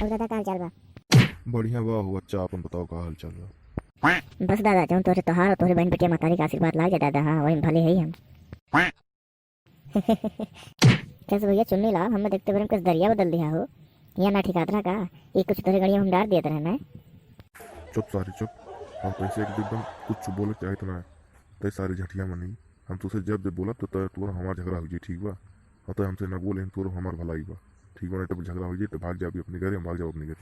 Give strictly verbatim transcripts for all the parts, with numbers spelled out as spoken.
और दादा, का हाल चाल बा? बढ़िया बा हो बच्चा, आपन बताओ, का हाल चाल बा? बस दादा, जौन तोहरे, तोहार और तोहरे बहन बेटिया महतारी का आशीर्वाद लाग जाए दादा, हाँ, वही में भले है ही हम। कैसे भैया चुन्नी लाल, हमें देखते बरम कैसे दरिया बदल दिया हो? या ना ठिकात रहा का? ये कुछ तोहरे गड़िया में हम डार दिए रहे ना। चुप सारे चुप, हम कैसे एक एकदम कुछ बोले चाहत ना है। तय सारे झटिया मनी, हम तुझसे जब जब बोलब तो तय तोर हमार झगड़ा हो जाई, ठीक बा? और तय हमसे ना बोले, हम तोर हमार भलाई बा, ठीक बा? नहीं तो झगड़ा हो जाई तो भाग जाबी अपने घरे, हम भाग जाब अपने घरे।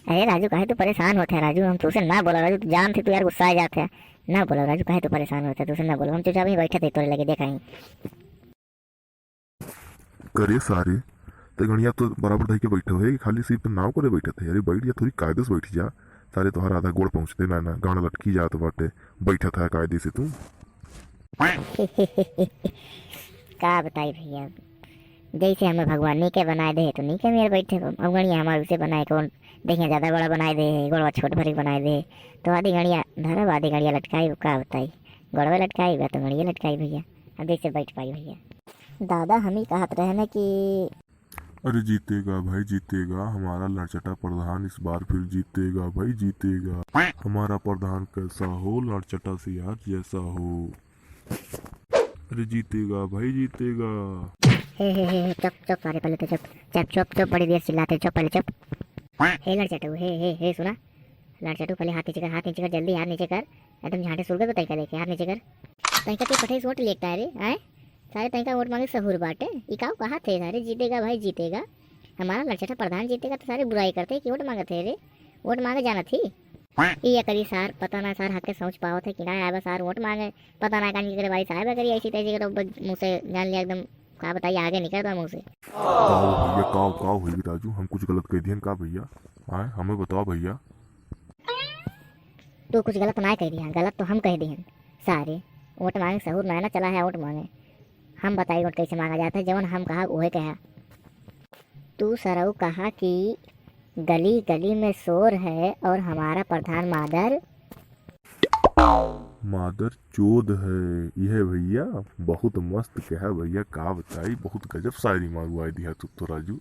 अरे राजू, काहे तू परेशान होत है राजू? हम तुझसे ना बोला राजू, तू जानत है तू यार गुस्सा आ जात है। ना बोला राजू, काहे तू परेशान होत है? तुझसे ना बोला, हम चुपचाप ही बैठे थे तोरे लगे, देखा ही। करे सारे, ते गणिया तो बराबर धई के बैठे है, खाली सिर्फ नाव करे बैठे थे। अरे बैठ जा, थोड़ी कायदे से बैठ जा। सारे तोहरा आधा गोड़ पहुँचते ना, ना गाना लटकी जात बाटे, बैठा था कायदे से तू। का बताई भैया, जैसे हमें भगवान नीके बनाए दे तो नीके मेर बैठे, अब गणिया हमारे उसे बनाए कौन, देखिए ज्यादा बड़ा बनाए दे, गोड़वा छोट भरी बनाए दे, तो आधी गणिया धरब आधी गणिया लटकाई, का बताई, गोड़वा लटकाई बा तो गणिया लटकाई भैया, अब जैसे बैठ पाई भैया। दादा हम ही कहत रहे ना कि अरे जीतेगा भाई जीतेगा, हमारा लड़चटा प्रधान इस बार फिर जीतेगा भाई जीतेगा। हमारा प्रधान कैसा हो, लड़चटा सियार जैसा हो। अरे जीतेगा भाई जीतेगा। हे हे हे हे, चुप चुप सारे, पहले तो चुप चुप चुप चुप, बड़ी देर चिल्लाते, चुप पहले चुप। हे लड़चटू, हे हे हे, सुना, लड़चटू पहले हाथ नीचे कर, हाथ नीचे कर, जल्दी हाथ नीचे कर, एकदम झांटे सुलगत बताई का देखे, हाथ नीचे कर। तैका ते पठे से वोट लेता है रे, आए? सारे तैका वोट मांगे सहूर बाटे। ई काऊ कहा थे सारे, जीतेगा भाई जीतेगा, हमारा लड़चटा प्रधान जीतेगा तो सारे बुराई करते कि वोट मांगत है रे, वोट मांगे जाना थी। ई एकरी सार पता ना सार हक के सोच पावत है कि ना आए बा सार वोट मांगे, पता ना कान के बारी साहब करी ऐसी तैसी करो, मुँह से जान लिया एकदम, का बताइए आगे निकल बा मुँह से। का हो भैया, का का हुई राजू, हम कुछ गलत कह दिहन का भैया? आए हमें बताओ भैया। तू कुछ गलत ना कह दिया, गलत तो हम कह दिहन। सारे वोट मांगे सहूर नैना चला है वोट मांगे। हम बताई वोट कैसे मांगा जाता है, जवन हम कहा उहे कहा। तू सरऊ कहा कि गली गली में शोर है और हमारा प्रधान मादर मादर चोद है। यह भैया बहुत मस्त कहा भैया, का बताई, बहुत गजब शायरी मारुआई दिया तू तो राजू।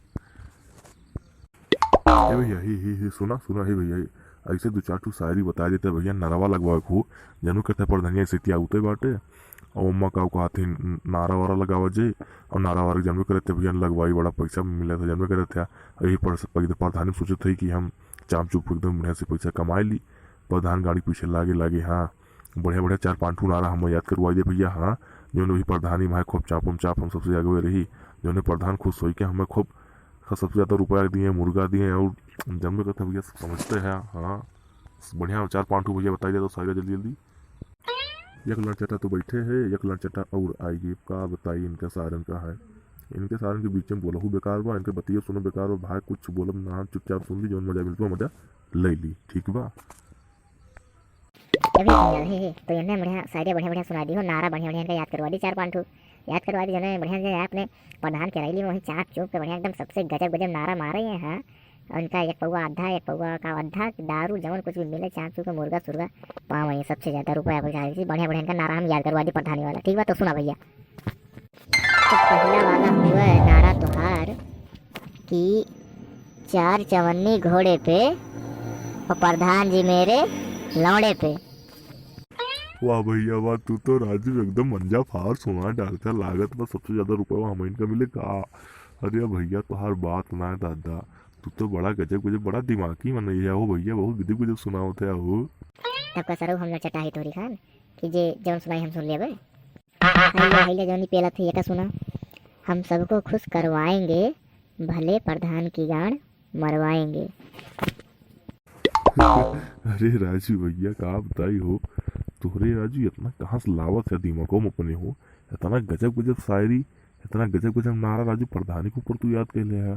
ए भैया, हे, हे, हे, सुना, सुना, हे भैया, ऐसे दो चार ठो शायरी बता देते भैया, नरवा लगवावे को, जानू कहते प्रधानिया से तिया उते बाटे, और अम्मा का कहते हैं, नारा वारा लगावा जे, और नारा वारा जानबे करते भैया, लगवाई बड़ा पैसा मिला था, जानबे करते हैं, यही पर से पैदा प्रधानी सोचत है कि हम चाप चुप एकदम बढ़िया से पैसा कमाए ली, प्रधान गाड़ी पीछे लागे लागे, हाँ, बढ़िया बढ़िया चार पाँच ठो नारा हम याद करवाई दे भैया, हाँ, जौन वही प्रधानी भाई खूब चापम चाप हम सबसे आगे रही, जौन प्रधान खुश होई के हमें खूब हाँ, सबसे ज्यादा रुपया दिए, मुर्गा दिए और जब में कहते भैया सब समझते हैं। हाँ, बढ़िया चार पाँच ठो भैया बताई दे तो सारे जल्दी जल्दी। एक लड़चटा तो बैठे है, एक लड़चटा और आएगी, का बताई इनका सारन का है, इनके सारन के बीच में बोलहू बेकार बा, इनके बतिया सुनो बेकार बा, भाई कुछ बोलब ना, चुपचाप सुन ली, जौन मजा मिलत बा मजा ले ली, ठीक बा। ए भैया, हे, हे, तो एन्ने बढ़िया शायरी बढ़िया बढ़िया सुना दी हो, नारा बढ़िया बढ़िया इनका याद करवा दी, चार पाँच ठो याद करवा दी, जने बढ़िया से अपने प्रधान के रैली में वहीं चाप चुप के बढ़िया एकदम सबसे गजब गजब नारा मारे हैं, हाँ। और इनका एक पौवा आधा, एक पौवा का आधा दारू, जवन कुछ भी मिले, चाप चुप के मुर्गा सुर्गा पावे, सबसे ज्यादा रुपया पैसा है, बढ़िया बढ़िया इनका नारा हम याद करवा दी प्रधानी वाला, ठीक बा? तो सुना भैया। तो पहला वाला हुआ है नारा तोहार कि चार चवन्नी घोड़े पे और प्रधान जी मेरे लौड़े पे। वाह भैया वाह, तू तो राजू एकदम मंजा फार सुना डालता, लागत बा सबसे ज्यादा रुपया हमइन का मिले का। अरे भैया तोहार बात ना दादा, तू तो बड़ा गजब गजब, बड़ा दिमागी मनई है हो भैया, बहुत गजब गजब सुनावत है हो। तब का सरऊ हम ना चटाही तोरी खान कि जे जौन सुनाई हम सुन लेबे। हइले, हइले जौनी पेला थे, एका सुना। हम सबको खुश करवाएंगे, भले प्रधान की गांड मरवाएंगे। अरे राजू भैया, का बताई हो, तोहरे राजू इतना कहाँ से लावत है दिमागों में अपने हो, इतना गजब गजब शायरी, इतना गजब गजब नारा राजू प्रधानी के ऊपर तू याद कैले है।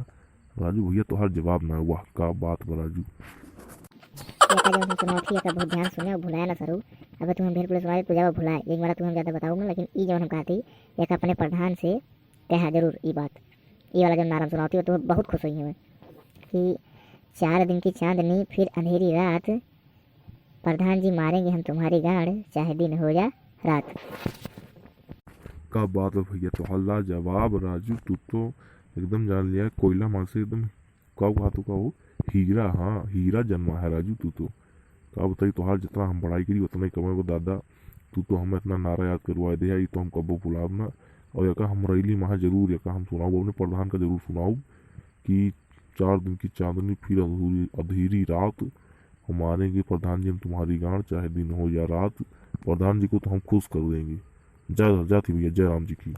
राजू भैया तोहार जवाब ना, वाह का बात बा राजू। एका जौन हम सुनावत ही, एका बहुत ध्यान सुने और भुलाए ना सरू। अब तू हम ढेर कुल सुनाई, तू जावा भुलाए। एक बार तू हम ज्यादा बताऊ ना, लेकिन ई जौन हम कहती, एका अपने प्रधान से कहा जरूर ई बात। ई वाला जौन नारा हम सुनावत ही, तो बहुत खुश होई हमें कि चार दिन की चांदनी फिर अंधेरी रात, प्रधान जी मारेंगे हम तुम्हारी गांड, चाहे दिन हो या रात। का बात है भैया, तो लाजवाब राजू, तू तो एकदम जान लिया, कोयला माँ से एकदम, का कहा तो का हो, हीरा, हाँ, हीरा जन्मा है राजू तू तो। का बताई, तोहार जितना हम बड़ाई करी, उतना ही कम है वो दादा। तू तो हमें इतना नारा याद करवा दे, ये तो हम कब्बो भुलाब ना। और यका हम रैली महा जरूर, यका हम सुनाउब, अपने प्रधान का जरूर सुनाउब कि चार दिन की चांदनी फिर अधूरी, अधेरी रात, हम मारेंगे प्रधान जी हम तुम्हारी गांड, चाहे दिन हो या रात, प्रधान जी को तो हम खुश कर देंगे। जय, जाती भैया, जय राम जी की।